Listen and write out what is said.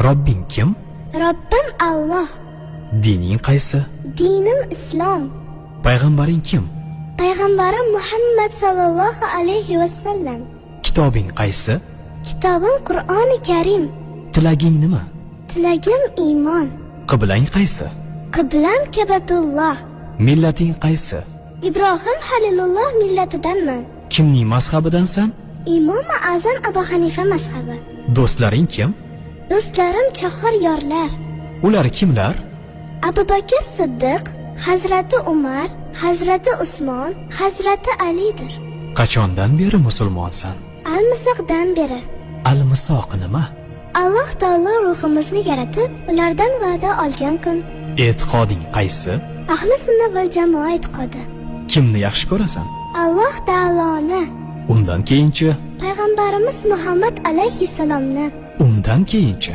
Robbing kim? Robbim Alloh. Dining qaysi? Dinim Islom. Payg'ambaring kim? Payg'ambarim Muhammad sallallohu alayhi va sallam. Kitobing qaysi? Kitobim Qur'oni Karim. Tilaging nima? Tilagim iymon. Qiblang qaysi? Qiblam Kabatulloh. Millating qaysi? Ibrohim Halilulloh millatidanman. Kimning mazhabidansan? Imomi Azam Abu Hanifa mazhabi. Do'stlaring kim? Do'stlarim chahar yorlar. Ular kimlar? Abu Bakr Siddiq, Hazrati Umar, Hazrati Usmon, Hazrati Alidir. Qachondan beri musulmonsan? Almisoqdan beri. Almisoq nima? Alloh taolo ruhimizni yaratib, ulardan va'da olgan kun. E'tiqoding qaysi? Ahli sunna val jamoa e'tiqodi. Kimni yaxshi ko'rasan? Alloh taoloni. Undan keyinchi? Payg'ambarimiz Muhammad alayhissalomni. Undan keyinchi?